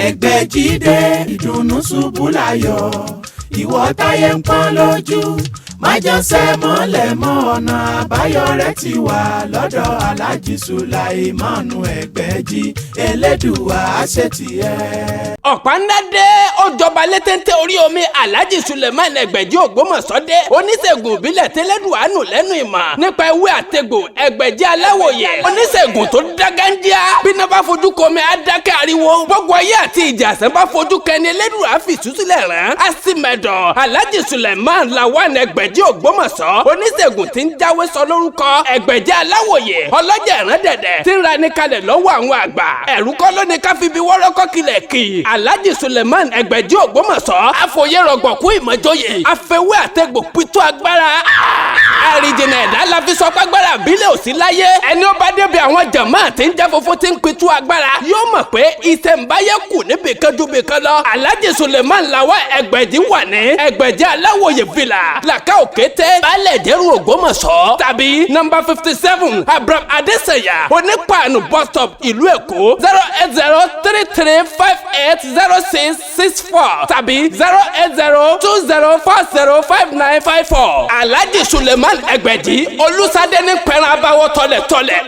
Ẹgbẹ́jídé ìdùnnú ṣubú láyọ̀, ìwọ táyé ń pọ́n lójú, májànsẹ́ mọ́lẹ̀ mọ́, ọ̀nà àbáyọ rẹ̀ ti wà lọ́dọ̀ Aláàjì Sùláìmánu Ẹgbẹ́jí. Elédùwà àṣetìẹ́. Ọ̀pá ńlá dé, ó jọba létéńté orí omi. Alhaji Suleiman Ẹgbẹ̀jì Ògbómọ̀ṣọ́ dé, oníṣègùn ìbílẹ̀ tẹ́lẹ̀dùn àánú lẹ́nu ìmọ̀ nípa ewé àtegbò. Ẹgbẹ̀jì aláwòye, oníṣègùn tó dágájíá. Bíná bá fojú komi, adákẹ́ ariwo. Gbogbo ayé àti ìjà àṣẹ bá fojú kẹni, Elédùn àfìtúsílẹ̀ rán á sì mẹ́dọ̀. Alhaji Suleiman Lawan Ẹgbẹ̀jì Ògbómọ̀ṣọ́, oníṣègùn tí ń jáwé sọ lórúkọ. Ẹgbẹ̀jì aláwòye, ọlọ́jà ìrán dẹ̀dẹ̀ tí ń ra ní kalẹ̀ lọ́wọ́ àwọn àgbà. Ẹ̀rú kọ́ ló ní ká fi bí wọ́rọ́kọ́ kilẹ̀ kì. Alhaji Suleiman Ẹgbẹ̀jì Ògbómọ̀ṣọ́, àfòyé rọgbọ̀kú ìmọ̀jọyè, àfẹwé àtẹ̀gbò pitú agbára. Àrìjìnà ẹ̀dá la fi sọ pàgbára àbílẹ̀ ò sí láyé. Ẹni ó bá débi àwọn jàmáà tí ń jẹ́ funfun tí ń pitú agbára yóò mọ̀ pé ìṣẹ̀ǹbáyé kù níbi kan ju bí kan lọ. Alhaji Suleiman Lawan Ẹgbẹ̀jì wà ní Ẹgbẹ̀jì Aláwòye Villa, Làkà Òkété, Baálẹ̀ Dẹ́rù, Ògbómọ̀ṣọ́, tàbí nọ́mbà 57, Abraham Adesanya, Onípàánù bus stop, ìlú Èkó, 08033580664 tàbí 08020405954. Alhaji Suleiman Ẹgbẹ̀jì Olùsádé ní pẹ̀rẹ̀ abáwọ̀ tọ̀lẹ̀tọ̀lẹ̀.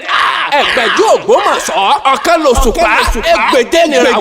Ẹgbẹ̀jì Ògbómọ̀ṣọ́, ọ̀kan lòṣùpá, ẹgbẹ̀jẹ̀ nìràwọ̀.